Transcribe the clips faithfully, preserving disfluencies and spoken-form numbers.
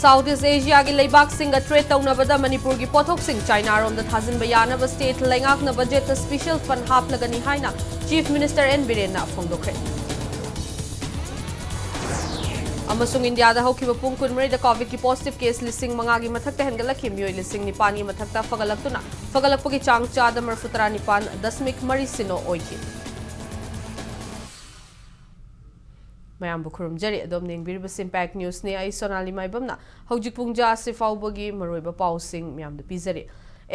South East Asiaꯒꯤ ꯂꯩꯕꯥꯛꯁꯤꯡꯒ trade ꯇꯧꯅꯕꯗ ꯃꯅꯤꯄꯨꯔꯒꯤ ꯄꯣꯠꯊꯣꯛꯁꯤꯡ ꯆꯥꯏꯅꯥꯔꯣꯝꯗ ꯊꯥꯖꯤꯟꯕ ꯌꯥꯅꯕ state ꯂꯩꯉꯥꯛꯅ budgetꯇ special fund ꯍꯥꯞꯂꯒꯅꯤ ꯍꯥꯏꯅ Chief Minister N ꯕꯤꯔꯦꯟꯅ ꯐꯣꯡꯗꯣꯛꯈ꯭ꯔꯦ꯫ ꯑꯃꯁꯨꯡ ꯏꯟꯗꯤꯌꯥꯗ ꯍꯧꯈꯤꯕ ꯄꯨꯡ ꯀꯨꯟꯃꯔꯤꯗ ꯀꯣꯚꯤꯗꯀꯤ positive case ꯂꯤꯁꯤꯡ ꯃꯉꯥꯒꯤ ꯃꯊꯛꯇ ꯍꯦꯟꯒꯠꯂꯛꯈꯤ꯫ ꯃꯤꯑꯣꯏ ꯂꯤꯁꯤꯡ ꯅꯤꯄꯥꯟꯒꯤ ꯃꯊꯛꯇ ꯐꯒꯠꯂꯛꯇꯨꯅ ꯐꯒꯠꯂꯛꯄꯒꯤ ꯆꯥꯡ ꯆꯥꯗ ꯃꯔꯤꯐꯨ ꯇꯔꯥꯅꯤꯄꯥꯟ ꯗꯁꯃꯤꯛ ꯃꯔꯤ ꯁꯤꯅꯣ ꯑꯣꯏꯈꯤ꯫ ꯃꯌꯥꯝꯕꯨ ꯈꯨꯔꯨꯝꯖꯔꯤ꯫ ꯑꯗꯣꯝꯅ ꯌꯦꯡꯕꯤꯔꯤꯕꯁꯤ Impact Newsꯅꯤ꯫ ꯑꯩ ꯁꯣꯅꯥꯂꯤ ꯃꯥꯏꯕꯝꯅ ꯍꯧꯖꯤꯛ ꯄꯨꯡ ꯖꯥ ꯑꯁꯤ ꯐꯥꯎꯕꯒꯤ ꯃꯔꯨꯑꯣꯏꯕ ꯄꯥꯎꯁꯤꯡ ꯃꯌꯥꯝꯗ ꯄꯤꯖꯔꯤ꯫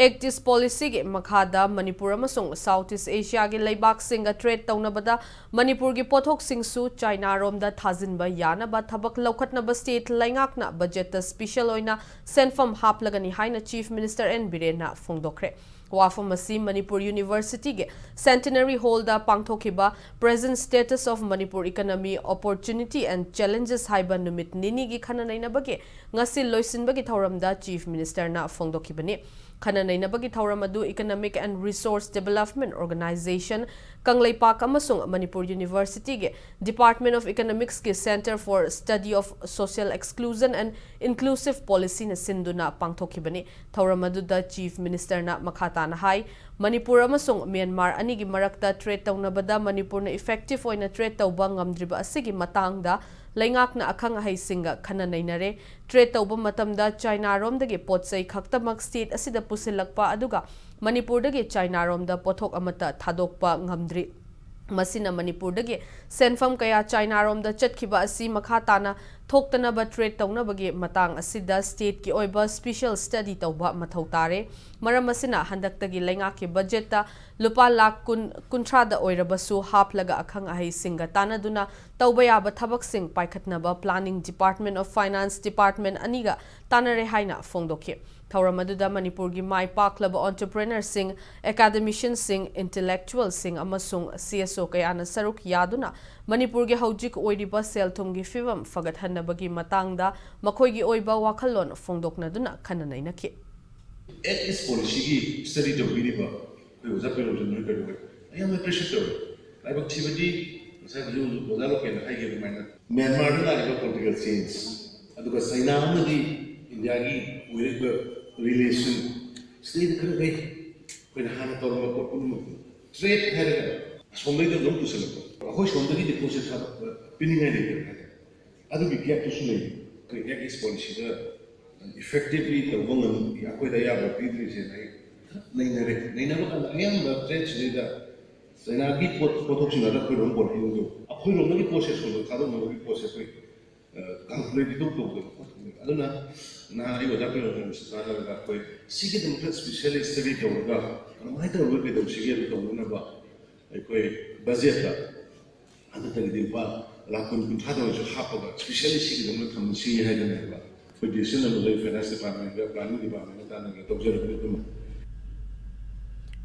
Act East Policyꯒꯤ ꯃꯈꯥꯗ ꯃꯅꯤꯄꯨꯔ ꯑꯃꯁꯨꯡ South East Asiaꯒꯤ ꯂꯩꯕꯥꯛꯁꯤꯡꯒ trade ꯇꯧꯅꯕꯗ ꯃꯅꯤꯄꯨꯔꯒꯤ ꯄꯣꯠꯊꯣꯛꯁꯤꯡꯁꯨ ꯆꯥꯏꯅꯥꯔꯣꯝꯗ ꯊꯥꯖꯤꯟꯕ ꯌꯥꯅꯕ ꯊꯕꯛ ꯂꯧꯈꯠꯅꯕ state ꯂꯩꯉꯥꯛꯅ budgetꯇ special ꯑꯣꯏꯅ ꯁꯦꯟꯐꯝ ꯍꯥꯞꯂꯒꯅꯤ ꯍꯥꯏꯅ Chief Minister N ꯕꯤꯔꯦꯟꯅ ꯐꯣꯡꯗꯣꯛꯈ꯭ꯔꯦ꯫ ꯋꯥꯐꯝ ꯑꯁꯤ ꯃꯅꯤꯄꯨꯔ Universityꯒꯤ Centenary Hallꯗ ꯄꯥꯡꯊꯣꯛꯈꯤꯕ Present Status of Manipur Economy, Opportunity and Challenges ꯍꯥꯏꯕ ꯅꯨꯃꯤꯠ ꯅꯤꯅꯤꯒꯤ ꯈꯟꯅ ꯅꯩꯅꯕꯒꯤ ꯉꯁꯤ ꯂꯣꯏꯁꯤꯟꯕꯒꯤ ꯊꯧꯔꯝꯗ Chief Ministerꯅ ꯐꯣꯡꯗꯣꯛꯈꯤꯕꯅꯤ꯫ ꯈꯟꯅ ꯅꯩꯅꯕꯒꯤ ꯊꯧꯔꯝ ꯑꯗꯨ Economic and Resource Development Organisation, Kangleipak ꯑꯃꯁꯨꯡ Manipur Universityꯒꯤ Department of Economicsꯀꯤ Centre for Study of Social Exclusion and Inclusive Policyꯅ ꯁꯤꯟꯗꯨꯅ ꯄꯥꯡꯊꯣꯛꯈꯤꯕꯅꯤ꯫ ꯊꯧꯔꯝ ꯑꯗꯨꯗ Chief Ministerꯅ ꯃꯈꯥ ꯇꯥꯅ ꯍꯥꯏ, ꯃꯅꯤꯄꯨꯔ ꯑꯃꯁꯨꯡ ꯃ꯭ꯌꯥꯟꯃꯥꯔ ꯑꯅꯤꯒꯤ ꯃꯔꯛꯇ trade ꯇꯧꯅꯕꯗ ꯃꯅꯤꯄꯨꯔꯅ effective ꯑꯣꯏꯅ trade ꯇꯧꯕ ꯉꯝꯗ꯭ꯔꯤꯕ ꯑꯁꯤꯒꯤ ꯃꯇꯥꯡꯗ ꯂꯩꯉꯥꯛꯅ ꯑꯈꯪ ꯑꯍꯩꯁꯤꯡꯒ ꯈꯟꯅ ꯅꯩꯅꯔꯦ꯫ Trade ꯇꯧꯕ ꯃꯇꯝꯗ ꯆꯥꯏꯅꯥꯔꯣꯝꯗꯒꯤ ꯄꯣꯠ ꯆꯩ ꯈꯛꯇꯃꯛ state ꯑꯁꯤꯗ ꯄꯨꯁꯤꯜꯂꯛꯄ ꯑꯗꯨꯒ ꯃꯅꯤꯄꯨꯔꯗꯒꯤ ꯆꯥꯏꯅꯥꯔꯣꯝꯗ ꯄꯣꯠꯊꯣꯛ ꯑꯃꯠꯇ ꯊꯥꯗꯣꯛꯄ ꯉꯝꯗ꯭ꯔꯤ꯫ ꯃꯁꯤꯅ ꯃꯅꯤꯄꯨꯔꯗꯒꯤ ꯁꯦꯟꯐꯝ ꯀꯌꯥ ꯆꯥꯏꯅꯥꯔꯣꯝꯗ ꯆꯠꯈꯤꯕ ꯑꯁꯤ ꯃꯈꯥ ꯇꯥꯅ ꯊꯣꯛꯇꯅꯕ trade ꯇꯧꯅꯕꯒꯤ ꯃꯇꯥꯡ ꯑꯁꯤꯗ stateꯀꯤ ꯑꯣꯏꯕ special study ꯇꯧꯕ ꯃꯊꯧ ꯇꯥꯔꯦ꯫ ꯃꯔꯝ ꯑꯁꯤꯅ ꯍꯟꯗꯛꯇꯒꯤ ꯂꯩꯉꯥꯛꯀꯤ budgetꯇ ꯂꯨꯄꯥ ꯂꯥꯈ ꯀꯨꯟ, ꯀꯨꯟꯊ꯭ꯔꯥꯗ ꯑꯣꯏꯔꯕꯁꯨ ꯍꯥꯞꯂꯒ ꯑꯈꯪ ꯑꯍꯩꯁꯤꯡꯒ ꯇꯥꯟꯅꯗꯨꯅ ꯇꯧꯕ ꯌꯥꯕ ꯊꯕꯛꯁꯤꯡ ꯄꯥꯏꯈꯠꯅꯕ Planning Department of Finance Department ꯑꯅꯤꯒ ꯇꯥꯟꯅꯔꯦ ꯍꯥꯏꯅ ꯐꯣꯡꯗꯣꯛꯈꯤ꯫ ꯊꯧꯔꯝ ꯑꯗꯨꯗ ꯃꯅꯤꯄꯨꯔꯒꯤ ꯃꯥꯏ ꯄꯥꯛꯂꯕ entrepreneurꯁꯤꯡ, academicianꯁꯤꯡ, intellectualꯁꯤꯡ ꯑꯃꯁꯨꯡ C S O ꯀꯌꯥꯅ ꯁꯔꯨꯛ ꯌꯥꯗꯨꯅ ꯃꯅꯤꯄꯨꯔꯒꯤ ꯍꯧꯖꯤꯛ ꯑꯣꯏꯔꯤꯕ ꯁꯦꯜ ꯊꯨꯝꯒꯤ ꯐꯤꯕꯝ ꯐꯒꯠꯍꯟꯅꯕꯒꯤ ꯃꯇꯥꯡꯗ ꯃꯈꯣꯏꯒꯤ ꯑꯣꯏꯕ ꯋꯥꯈꯜꯂꯣꯟ ꯐꯣꯡꯗꯣꯛꯅꯗꯨꯅ ꯈꯟꯅ ꯅꯩꯅꯈꯤ꯫ Act East Policyꯒꯤ study ꯇꯧꯕꯤꯔꯤꯕ ꯑꯩꯈꯣꯏ ꯑꯣꯖꯥ ꯄꯦꯔꯣꯖꯟ ꯍꯣꯏ ꯀꯩꯗꯧꯕ ꯑꯩ ꯌꯥꯝꯅ appreciate ꯇꯧꯋꯦ꯫ ꯂꯥꯏꯕꯛ ꯊꯤꯕꯗꯤ ꯉꯁꯥꯏ ꯍꯧꯖꯤꯛ ꯍꯧꯖꯤꯛ ꯑꯣꯖꯥ ꯂꯣꯀꯦꯜꯅ ꯍꯥꯏꯈꯤꯕ ꯑꯗꯨꯃꯥꯏꯅ ꯃ꯭ꯌꯥꯟꯃꯥꯔꯗ ꯂꯥꯛꯏꯕ political change ꯑꯗꯨꯒ ꯆꯩꯅꯥ ꯑꯃꯗꯤ ꯏꯟꯗꯤꯌꯥꯒꯤ ꯑꯣꯏꯔꯤꯕ ꯔꯤꯂꯦꯁꯟ ꯁꯤꯗꯩꯗ ꯈꯔ ꯈꯩ ꯑꯩꯈꯣꯏꯅ ꯍꯥꯟꯅ ꯇꯧꯔꯝꯕ ꯄꯣꯠ ꯄꯨꯝꯅꯃꯛꯇꯨ ꯇ꯭ꯔꯦꯠ ꯍꯥꯏꯔꯒ ꯑꯁꯣꯝꯗꯩꯗ ꯑꯗꯨꯝ ꯄꯨꯁꯤꯜꯂꯛꯄ, ꯑꯩꯈꯣꯏ ꯁꯣꯝꯗꯒꯤꯗꯤ ꯄꯣꯠꯁꯦ ꯊꯥꯗꯣꯛꯄ ꯄꯤꯅꯤꯡꯉꯥꯏ ꯂꯩꯇꯕ ꯍꯥꯏꯇꯥꯔꯦ꯫ ꯑꯗꯨꯒꯤ ꯒꯦꯞꯇꯨꯁꯨ ꯂꯩ꯫ ꯑꯩꯈꯣꯏ ꯑꯦꯛꯁ ꯄꯣꯂꯤꯁꯤꯗ ꯏꯐꯦꯛꯇꯤꯚꯂꯤ ꯇꯧꯕ ꯉꯝ, ꯑꯩꯈꯣꯏꯗ ꯑꯌꯥꯕ ꯄꯤꯗ꯭ꯔꯤꯁꯦ ꯑꯩ ꯅꯩꯅꯔꯦ꯫ ꯅꯩꯅꯕ ꯀꯥꯟꯗ ꯑꯌꯥꯝꯕ ꯇ꯭ꯔꯦꯠꯁꯤꯗꯩꯗ ꯆꯩꯅꯥꯒꯤ ꯄꯣꯠ, ꯄꯣꯠꯊꯣꯛꯁꯤꯡ ꯑꯗ ꯑꯩꯈꯣꯏꯔꯣꯝ ꯄꯨꯔꯛꯏꯗꯣ, ꯑꯩꯈꯣꯏꯔꯣꯝꯗꯒꯤ ꯄꯣꯠꯁꯦ ꯁꯣꯝꯗ ꯊꯥꯗꯣꯛꯅꯕꯒꯤ ꯄꯣꯠꯁꯦ ꯑꯩꯈꯣꯏ ꯀꯥꯜꯀꯨꯂꯦꯠ ꯇꯧ ꯇꯧꯗꯕ ꯈꯣꯠꯇꯕꯅꯦꯕ꯫ ꯑꯗꯨꯅ ꯅꯍꯥꯟ ꯑꯩ ꯑꯣꯖꯥ ꯄ꯭ꯔꯦꯝꯆꯟꯗ꯭ꯔ ꯁꯤꯡꯍ ꯇꯥꯟꯅꯔꯒ ꯑꯩꯈꯣꯏ ꯁꯤꯒꯤꯗꯃꯛꯇ ꯁ꯭ꯄꯤꯁꯦꯂꯤꯁ ꯁ꯭ꯇꯗꯤ ꯇꯧꯔꯒ ꯀꯃꯥꯏꯅ ꯇꯧꯔꯒ ꯀꯩꯗꯧꯁꯤꯒꯦ ꯑꯗꯨ ꯇꯧꯅꯅꯕ ꯑꯩꯈꯣꯏ ꯕꯖꯦꯠꯇ ꯍꯟꯗꯛꯇꯒꯤꯗꯤ ꯂꯨꯄꯥ ꯂꯥꯈ ꯀꯨꯟ ꯀꯨꯟꯊ꯭ꯔꯥꯗ ꯑꯣꯏꯔꯁꯨ ꯍꯥꯞꯄꯒ ꯁ꯭ꯄꯤꯁꯦꯂꯤ ꯁꯤꯒꯤꯗꯃꯛꯇ ꯊꯝꯃꯁꯤ ꯍꯥꯏꯗꯅ ꯑꯩꯈꯣꯏ ꯗꯤꯁꯤꯖꯟ ꯑꯃ ꯂꯩ꯫ ꯐꯥꯏꯅꯥꯟꯁ ꯗꯤꯄꯥꯔꯠꯃꯦꯟꯒ ꯄ꯭ꯂꯥꯅꯤꯡ ꯗꯤꯄꯥꯔꯠꯃꯦꯟꯒ ꯇꯥꯟꯅꯔꯒ ꯇꯧꯖꯔꯕꯅꯤ ꯑꯗꯨꯃ꯫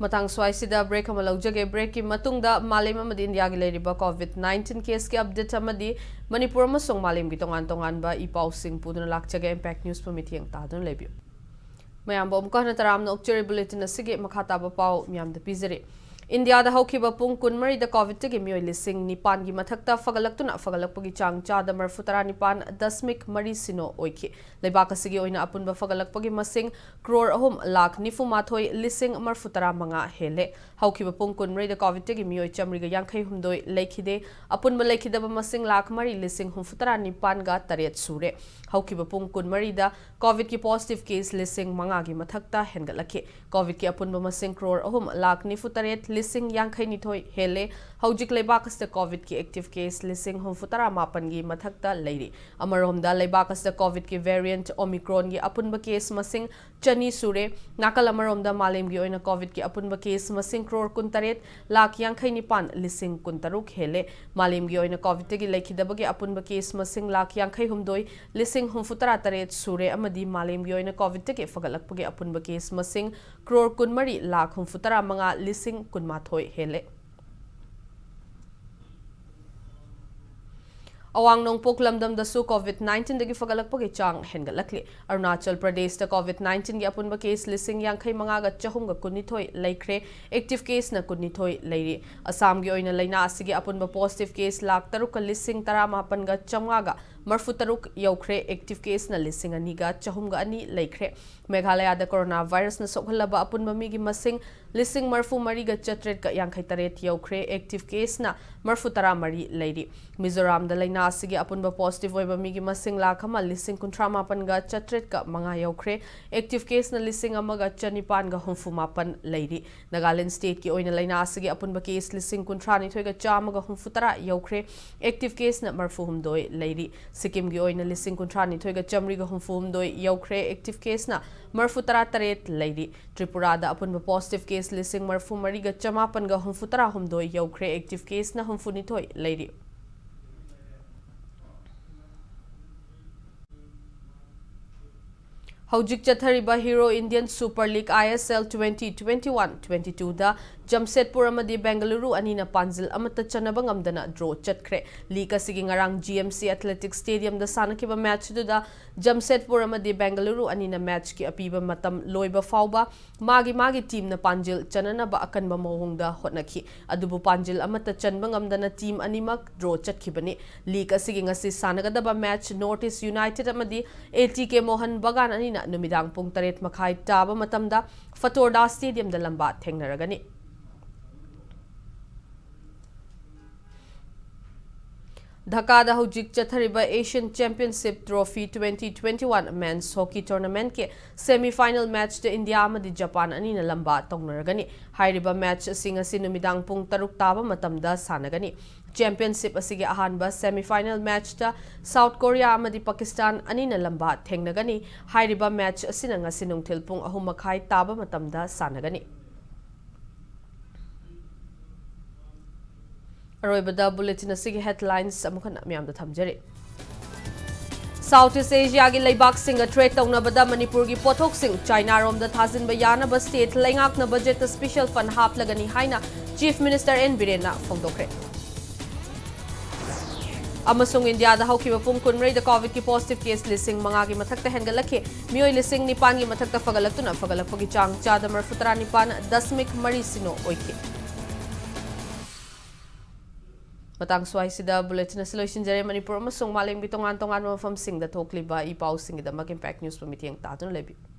ꯃꯇꯥꯡ ꯁ꯭ꯋꯥꯏꯁꯤꯗ ꯕ꯭ꯔꯦꯛ ꯑꯃ ꯂꯧꯖꯒꯦ꯫ ꯕ꯭ꯔꯦꯛꯀꯤ ꯃꯇꯨꯡꯗ ꯃꯥꯂꯦꯝ ꯑꯃꯗꯤ ꯏꯟꯗꯤꯌꯥꯒꯤ ꯂꯩꯔꯤꯕ ꯀꯣꯚꯤꯗ ꯅꯥꯏꯟꯇꯤꯟ ꯀꯦꯁꯀꯤ ꯑꯞꯗꯦꯠ ꯑꯃꯗꯤ ꯃꯅꯤꯄꯨꯔ ꯑꯃꯁꯨꯡ ꯃꯥꯂꯦꯝꯒꯤ ꯇꯣꯉꯥꯟ ꯇꯣꯉꯥꯟꯕ ꯏ ꯄꯥꯎꯁꯤꯡ ꯄꯨꯗꯨꯅ ꯂꯥꯛꯆꯒꯦ꯫ ꯏꯝꯄꯦꯛ ꯅ꯭ꯌꯨꯁꯄꯨ ꯃꯤꯠꯌꯦꯡ ꯇꯥꯗꯨꯅ ꯂꯩꯕꯤꯌꯨ꯫ ꯃꯌꯥꯝꯕꯨ ꯑꯃꯨꯛꯀ ꯍꯟꯅ ꯇꯔꯥꯝꯅ ꯑꯣꯛꯆꯔꯤ꯫ ꯕꯨꯂꯦꯇꯤꯟ ꯑꯁꯤꯒꯤ ꯃꯈꯥ ꯇꯥꯕ ꯄꯥꯎ ꯃꯤꯌꯥꯝꯗ ꯄꯤꯖꯔꯤ꯫ ꯏꯟꯗꯤꯌꯥꯗ ꯍꯧꯈꯤꯕ ꯄꯨꯡ ꯀꯨꯟꯃꯔꯤꯗ ꯀꯣꯚꯤꯗꯇꯒꯤ ꯃꯤꯑꯣꯏ ꯂꯤꯁꯤꯡ ꯅꯤꯄꯥꯟꯒꯤ ꯃꯊꯛꯇ ꯐꯒꯠꯂꯛꯇꯨꯅ ꯐꯒꯠꯂꯛꯄꯒꯤ ꯆꯥꯡ ꯆꯥꯗ ꯃꯔꯤꯐꯨ ꯇꯔꯥꯅꯤꯄꯥꯟ ꯗꯁꯃꯤꯛ ꯃꯔꯤ ꯁꯤꯅꯣ ꯑꯣꯏꯈꯤ꯫ ꯂꯩꯕꯥꯛ ꯑꯁꯤꯒꯤ ꯑꯣꯏꯅ ꯑꯄꯨꯟꯕ ꯐꯒꯠꯂꯛꯄꯒꯤ ꯃꯁꯤꯡ ꯀ꯭ꯔꯣꯔ ꯑꯍꯨꯝ ꯂꯥꯈ ꯅꯤꯐꯨ ꯃꯥꯊꯣꯏ ꯂꯤꯁꯤꯡ ꯃꯔꯤꯐꯨ ꯇꯔꯥ ꯃꯉꯥ ꯍꯦꯜꯂꯦ꯫ ꯍꯧꯈꯤꯕ ꯄꯨꯡ ꯀꯨꯟꯃꯔꯤꯗ ꯀꯣꯚꯤꯗꯇꯒꯤ ꯃꯤꯑꯣꯏ ꯆꯥꯃꯔꯤꯒ ꯌꯥꯡꯈꯩ ꯍꯨꯝꯗꯣꯏ ꯂꯩꯈꯤꯗꯦ꯫ ꯑꯄꯨꯟꯕ ꯂꯩꯈꯤꯗꯕ ꯃꯁꯤꯡ ꯂꯥꯈ ꯃꯔꯤ ꯂꯤꯁꯤꯡ ꯍꯨꯝꯐꯨ ꯇꯔꯥ ꯅꯤꯄꯥꯟꯒ ꯇꯔꯦꯠ ꯁꯨꯔꯦ꯫ ꯍꯧꯈꯤꯕ ꯄꯨꯡ ꯀꯨꯟꯃꯔꯤꯗ ꯀꯣꯚꯤꯗꯀꯤ ꯄꯣꯖꯤꯇꯤꯚ ꯀꯦꯁ ꯂꯤꯁꯤꯡ ꯃꯉꯥꯒꯤ ꯃꯊꯛꯇ ꯍꯦꯟꯒꯠꯂꯛꯈꯤ꯫ ꯀꯣꯚꯤꯗꯀꯤ ꯑꯄꯨꯟꯕ ꯃꯁꯤꯡ ꯀ꯭ꯔꯣꯔ ꯑꯍꯨꯝ ꯂꯥꯈ ꯅꯤꯐꯨ ꯇꯔꯦꯠ ꯂꯤꯁꯤꯡ ꯌꯥꯡꯈꯩ ꯅꯤꯊꯣꯏ ꯍꯦꯜꯂꯦ꯫ ꯍꯧꯖꯤꯛ ꯂꯩꯕꯥꯛ ꯑꯁꯤꯗ ꯀꯣꯚꯤꯗꯀꯤ ꯑꯦꯛꯇꯤꯚ ꯀꯦꯁ ꯂꯤꯁꯤꯡ ꯍꯨꯝꯐꯨ ꯇꯔꯥ ꯃꯥꯄꯟꯒꯤ ꯃꯊꯛꯇ ꯂꯩꯔꯤ꯫ ꯑꯃꯔꯣꯝꯗ ꯂꯩꯕꯥꯛ ꯑꯁꯤꯗ ꯀꯣꯚꯤꯗꯀꯤ ꯚꯦꯔꯤꯌꯦꯟꯠ ꯑꯣꯃꯤꯀ꯭ꯔꯣꯟꯒꯤ ꯑꯄꯨꯟꯕ ꯀꯦꯁ ꯃꯁꯤꯡ ꯆꯅꯤ ꯁꯨꯔꯦ꯫ ꯅꯥꯀꯜ ꯑꯃꯔꯣꯝꯗ ꯃꯥꯂꯦꯝꯒꯤ ꯑꯣꯏꯅ ꯀꯣꯚꯤꯗꯀꯤ ꯑꯄꯨꯟꯕ ꯀꯦꯁ ꯃꯁꯤꯡ ꯀ꯭ꯔꯣꯔ ꯀꯨꯟꯇꯔꯦꯠ ꯂꯥꯈ ꯌꯥꯡꯈꯩ ꯅꯤꯄꯥꯟ ꯂꯤꯁꯤꯡ ꯀꯨꯟꯇꯔꯨꯛ ꯍꯦꯜꯂꯦ꯫ ꯃꯥꯂꯦꯝꯒꯤ ꯑꯣꯏꯅ ꯀꯣꯚꯤꯗꯇꯒꯤ ꯂꯩꯈꯤꯗꯕꯒꯤ ꯑꯄꯨꯟꯕ ꯀꯦꯁ ꯃꯁꯤꯡ ꯂꯥꯈ ꯌꯥꯡꯈꯩ ꯍꯨꯝꯗꯣꯏ ꯂꯤꯁꯤꯡ ꯍꯨꯝꯐꯨ ꯇꯔꯥ ꯇꯔꯦꯠ ꯁꯨꯔꯦ ꯑꯃꯗꯤ ꯃꯥꯂꯦꯝꯒꯤ ꯑꯣꯏꯅ ꯀꯣꯚꯤꯗꯇꯒꯤ ꯐꯒꯠꯂꯛꯄꯒꯤ ꯑꯄꯨꯟꯕ ꯀꯦꯁ ꯃꯁꯤꯡ ꯀ꯭ꯔꯣꯔ ꯀꯨꯟꯃꯔꯤ ꯂꯥꯈ ꯍꯨꯝꯐꯨ ꯇꯔꯥ ꯃꯉꯥ ꯂꯤꯁꯤꯡ ꯀꯨꯟꯃꯥꯊꯣꯏ ꯍꯦꯜꯂꯦ꯫ ꯑꯋꯥꯡ ꯅꯣꯡꯄꯣꯛ ꯂꯝꯗꯝꯗꯁꯨ ꯀꯣꯚꯤꯗ ꯅꯥꯏꯟꯇꯤꯟꯗꯒꯤ ꯐꯒꯠꯂꯛꯄꯒꯤ ꯆꯥꯡ ꯍꯦꯟꯒꯠꯂꯛꯂꯤ꯫ ꯑꯔꯨꯅꯥꯆꯜ ꯄ꯭ꯔꯗꯦꯁꯇ ꯀꯣꯚꯤꯗ ꯅꯥꯏꯟꯇꯤꯟꯒꯤ ꯑꯄꯨꯟꯕ ꯀꯦꯁ ꯂꯤꯁꯤꯡ ꯌꯥꯡꯈꯩ ꯃꯉꯥꯒ ꯆꯍꯨꯝꯒ ꯀꯨꯟꯅꯤꯊꯣꯏ ꯂꯩꯈ꯭ꯔꯦ꯫ ꯑꯦꯛꯇꯤꯚ ꯀꯦꯁꯅ ꯀꯨꯟꯅꯤꯊꯣꯏ ꯂꯩꯔꯤ꯫ ꯑꯁꯥꯝꯒꯤ ꯑꯣꯏꯅ ꯂꯩꯅꯥ ꯑꯁꯤꯒꯤ ꯑꯄꯨꯟꯕ ꯄꯣꯖꯤꯇꯤꯚ ꯀꯦꯁ ꯂꯥꯈ ꯇꯔꯨꯛꯀ ꯂꯤꯁꯤꯡ ꯇꯔꯥꯃꯥꯄꯟꯒ ꯆꯥꯝꯃꯉꯥꯒ ꯃꯔꯐꯨ ꯇꯔꯨꯛ ꯌꯧꯈ꯭ꯔꯦ꯫ ꯑꯦꯛꯇꯤꯚ ꯀꯦꯁꯅ ꯂꯤꯁꯤꯡ ꯑꯅꯤꯒ ꯆꯍꯨꯝꯒ ꯑꯅꯤ ꯂꯩꯈ꯭ꯔꯦ꯫ ꯃꯦꯘꯥꯂꯌꯥꯗ ꯀꯣꯔꯣꯅꯥ ꯚꯥꯏꯔꯁꯅ ꯁꯣꯛꯍꯜꯂꯕ ꯑꯄꯨꯟꯕ ꯃꯤꯒꯤ ꯃꯁꯤꯡ ꯂꯤꯁꯤꯡ ꯃꯔꯐꯨ ꯃꯔꯤꯒ ꯆꯥꯇ꯭ꯔꯦꯠꯀ ꯌꯥꯡꯈꯩ ꯇꯔꯦꯠ ꯌꯧꯈ꯭ꯔꯦ꯫ ꯑꯦꯛꯇꯤꯚ ꯀꯦꯁꯅ ꯃꯔꯐꯨ ꯇꯔꯥ ꯃꯔꯤ ꯂꯩꯔꯤ꯫ ꯃꯤꯖꯣꯔꯥꯝꯗ ꯂꯥꯏꯅꯥ ꯑꯁꯤꯒꯤ ꯑꯄꯨꯟꯕ ꯄꯣꯖꯤꯇꯤꯚ ꯑꯣꯏꯕ ꯃꯤꯒꯤ ꯃꯁꯤꯡ ꯂꯥꯈ ꯑꯃ ꯂꯤꯁꯤꯡ ꯀꯨꯟꯊ꯭ꯔꯥ ꯃꯥꯄꯟꯒ ꯆꯥꯇ꯭ꯔꯦꯠꯀ ꯃꯉꯥ ꯌꯧꯈ꯭ꯔꯦ꯫ ꯑꯦꯛꯇꯤꯚ ꯀꯦꯁꯅ ꯂꯤꯁꯤꯡ ꯑꯃꯒ ꯆꯅꯤꯄꯥꯟꯒ ꯍꯨꯝꯐꯨ ꯃꯥꯄꯟ ꯂꯩꯔꯤ꯫ ꯅꯥꯒꯥꯂꯦꯟ ꯁ꯭ꯇꯦꯠꯀꯤ ꯑꯣꯏꯅ ꯂꯥꯏꯅꯥ ꯑꯁꯤꯒꯤ ꯑꯄꯨꯟꯕ ꯀꯦꯁ ꯂꯤꯁꯤꯡ ꯀꯨꯟꯊ꯭ꯔꯥ ꯅꯤꯊꯣꯏꯒ ꯆꯥꯝꯃꯒ ꯍꯨꯝꯐꯨ ꯇꯔꯥ ꯌꯧꯈ꯭ꯔꯦ꯫ ꯑꯦꯛꯇꯤꯚ ꯀꯦꯁꯅ ꯃꯔꯐꯨ ꯍꯨꯝꯗꯣꯏ ꯂꯩꯔꯤ꯫ ꯁꯤꯛꯀꯤꯝꯒꯤ ꯑꯣꯏꯅ ꯂꯤꯁꯤꯡ ꯀꯨꯟꯊ꯭ꯔꯥ ꯅꯤꯊꯣꯏꯒ ꯆꯥꯃꯔꯤꯒ ꯍꯨꯝꯐꯨ ꯍꯨꯝꯗꯣꯏ ꯌꯧꯈ꯭ꯔꯦ꯫ ꯑꯦꯛꯇꯤꯚ ꯀꯦꯁꯅ ꯃꯔꯐꯨ ꯇꯔꯥ ꯇꯔꯦꯠ ꯂꯩꯔꯤ꯫ ꯇ꯭ꯔꯤꯄꯨꯔꯥꯗ ꯑꯄꯨꯟꯕ ꯄꯣꯖꯤꯇꯤꯚ ꯀꯦꯁ ꯂꯤꯁꯤꯡ ꯃꯔꯐꯨ ꯃꯔꯤꯒ ꯆꯃꯥꯄꯟꯒ ꯍꯨꯝꯐꯨ ꯇꯔꯥ ꯍꯨꯝꯗꯣꯏ ꯌꯧꯈ꯭ꯔꯦ꯫ ꯑꯦꯛꯇꯤꯚ ꯀꯦꯁꯅ ꯍꯨꯝꯐꯨ ꯅꯤꯊꯣꯏ ꯂꯩꯔꯤ꯫ ꯍꯧꯖꯤꯛ ꯆꯠꯊꯔꯤꯕ hero Indian super league, I S L, twenty twenty one twenty ꯇꯨꯗ ꯖꯝꯁꯦꯗꯄꯨꯔ ꯑꯃꯗꯤ ꯕꯦꯡꯒꯂꯨꯔꯨ ꯑꯅꯤꯅ ꯄꯥꯟꯖꯤꯜ ꯑꯃꯠꯇ ꯆꯟꯅꯕ ꯉꯝꯗꯅ ꯗ꯭ꯔꯣ ꯆꯠꯈ꯭ꯔꯦ꯫ ꯂꯤꯒ ꯑꯁꯤꯒꯤ ꯉꯔꯥꯡ ꯖꯤ ꯑꯦꯝ ꯁꯤ ꯑꯦꯊꯂꯦꯇꯤꯛꯁ ꯁ꯭ꯇꯦꯗꯤꯌꯝꯗ ꯁꯥꯟꯅꯈꯤꯕ ꯃꯦꯆꯇꯨꯗ ꯖꯝꯁꯦꯗꯄꯨꯔ ꯑꯃꯗꯤ ꯕꯦꯡꯒꯂꯨꯔꯨ ꯑꯅꯤꯅ ꯃꯦꯆꯀꯤ ꯑꯄꯤꯕ ꯃꯇꯝ ꯂꯣꯏꯕ ꯐꯥꯎꯕ ꯃꯥꯒꯤ ꯃꯥꯒꯤ ꯇꯤꯝꯅ ꯄꯥꯟꯖꯤꯜ ꯆꯟꯅꯅꯕ ꯑꯀꯟꯕ ꯃꯑꯣꯡꯗ ꯍꯣꯠꯅꯈꯤ꯫ ꯑꯗꯨꯕꯨ ꯄꯥꯟꯖꯤꯜ ꯑꯃꯠꯇ ꯆꯟꯕ ꯉꯝꯗꯅ ꯇꯤꯝ ꯑꯅꯤꯃꯛ ꯗ꯭ꯔꯣ ꯆꯠꯈꯤꯕꯅꯤ꯫ ꯂꯤꯒ ꯑꯁꯤꯒꯤ ꯉꯁꯤ ꯁꯥꯟꯅꯒꯗꯕ ꯃꯦꯆ ꯅꯣꯔꯊ ꯏꯁ ꯌꯨꯅꯥꯏꯇꯦꯗ ꯑꯃꯗꯤ ꯑꯦ ꯇꯤ ꯀꯦ ꯃꯣꯍꯟ ꯕꯒꯥꯟ ꯑꯅꯤꯅ ꯅꯨꯃꯤꯗꯥꯡ ꯄꯨꯡ ꯇꯔꯦꯠ ꯃꯈꯥꯏ ꯇꯥꯕ ꯃꯇꯝꯗ ꯐꯇꯣꯔꯗꯥ ꯁ꯭ꯇꯦꯗꯤꯌꯝꯗ ꯂꯝꯕꯥ ꯊꯦꯡꯅꯔꯒꯅꯤ꯫ ꯙꯀꯥꯗ ꯍꯧꯖꯤꯛ ꯆꯠꯊꯔꯤꯕ Asian championship trophy twenty twenty one men's hockey ꯇꯣꯔꯅꯥꯃꯦꯟꯠꯀꯤ ꯁꯦꯃꯤ ꯐꯥꯏꯅꯦꯜ ꯃꯦꯆꯇ ꯏꯟꯗꯤꯌꯥ ꯑꯃꯗꯤ ꯖꯄꯥꯟ ꯑꯅꯤꯅ ꯂꯝꯕꯥ ꯇꯧꯅꯔꯒꯅꯤ꯫ ꯍꯥꯏꯔꯤꯕ ꯃꯦꯆ ꯑꯁꯤ ꯉꯁꯤ ꯅꯨꯃꯤꯗꯥꯡ ꯄꯨꯡ ꯇꯔꯨꯛ ꯇꯥꯕ ꯃꯇꯝꯗ ꯁꯥꯟꯅꯒꯅꯤ꯫ ꯆꯦꯝꯄꯤꯌꯟꯁꯤꯞ ꯑꯁꯤꯒꯤ ꯑꯍꯥꯟꯕ ꯁꯦꯃꯤ ꯐꯥꯏꯅꯦꯜ ꯃꯦꯆꯇ ꯁꯥꯎꯠ ꯀꯣꯔꯤꯌꯥ ꯑꯃꯗꯤ ꯄꯥꯀꯤꯁꯇꯥꯟ ꯑꯅꯤꯅ ꯂꯝꯕꯥ ꯊꯦꯡꯅꯒꯅꯤ꯫ ꯍꯥꯏꯔꯤꯕ ꯃꯦꯆ ꯑꯁꯤꯅ ꯉꯁꯤ ꯅꯨꯡꯊꯤꯜ ꯄꯨꯡ ꯑꯍꯨꯝ ꯃꯈꯥꯏ ꯇꯥꯕ ꯃꯇꯝꯗ ꯁꯥꯟꯅꯒꯅꯤ꯫ ꯑꯔꯣꯏꯕꯗ ꯕꯨꯂꯦꯇꯤꯟ ꯑꯁꯤꯒꯤ ꯍꯦꯗꯂꯥꯏꯟꯁ ꯑꯃꯨꯛ ꯍꯟꯅ ꯃꯌꯥꯝꯗ ꯊꯝꯖꯔꯤ꯫ ꯁꯥꯎꯠ ꯏꯁ ꯑꯦꯁꯤꯌꯥꯒꯤ ꯂꯩꯕꯥꯛꯁꯤꯡꯒ ꯇ꯭ꯔꯦꯗ ꯇꯧꯅꯕꯗ ꯃꯅꯤꯄꯨꯔꯒꯤ ꯄꯣꯠꯊꯣꯛꯁꯤꯡ ꯆꯥꯏꯅꯥꯔꯣꯝꯗ ꯊꯥꯖꯤꯟꯕ ꯌꯥꯅꯕ ꯁ꯭ꯇꯦꯠ ꯂꯩꯉꯥꯛꯅ ꯕꯖꯦꯠꯇ ꯁ꯭ꯄꯦꯁꯦꯜ ꯐꯟꯗ ꯍꯥꯞꯂꯒꯅꯤ ꯍꯥꯏꯅ ꯆꯤꯐ ꯃꯤꯅꯤꯁꯇꯔ ꯑꯦꯟ ꯕꯤꯔꯦꯟꯅ ꯐꯣꯡꯗꯣꯛꯈ꯭ꯔꯦ꯫ ꯑꯃꯁꯨꯡ ꯏꯟꯗꯤꯌꯥꯗ ꯍꯧꯈꯤꯕ ꯄꯨꯡ ꯀꯨꯟꯃꯔꯤꯗ ꯀꯣꯚꯤꯗꯀꯤ ꯄꯣꯖꯤꯇꯤꯚ ꯀꯦꯁ ꯂꯤꯁꯤꯡ ꯃꯉꯥꯒꯤ ꯃꯊꯛꯇ ꯍꯦꯟꯒꯠꯂꯛꯈꯤ꯫ ꯃꯤꯑꯣꯏ ꯂꯤꯁꯤꯡ ꯅꯤꯄꯥꯟꯒꯤ ꯃꯊꯛꯇ ꯐꯒꯠꯂꯛꯇꯨꯅ ꯐꯒꯠꯂꯛꯄꯒꯤ ꯆꯥꯡ ꯆꯥꯗ ꯃꯔꯤꯐꯨ ꯇꯔꯥ ꯅꯤꯄꯥꯟ ꯗꯁꯃꯤꯛ ꯃꯔꯤ ꯁꯤꯅꯣ ꯑꯣꯏꯈꯤ꯫ ꯃꯇꯥꯡ ꯁ꯭ꯋꯥꯏꯁꯤꯗ ꯕꯨꯂꯦꯇꯤꯟ ꯑꯁꯤ ꯂꯣꯏꯁꯤꯟꯖꯔꯦ꯫ ꯃꯅꯤꯄꯨꯔ ꯑꯃꯁꯨꯡ ꯃꯥꯂꯦꯝꯒꯤ ꯇꯣꯉꯥꯟ ꯇꯣꯉꯥꯟꯕ ꯃꯐꯝꯁꯤꯡꯗ ꯊꯣꯛꯂꯤꯕ ꯏ ꯄꯥꯎꯁꯤꯡꯒꯤꯗꯃꯛ ꯏꯝꯄꯦꯛ ꯅ꯭ꯌꯨꯁꯄꯨ ꯃꯤꯠꯌꯦꯡ ꯇꯥꯗꯨꯅ ꯂꯩꯕꯤꯌꯨ꯫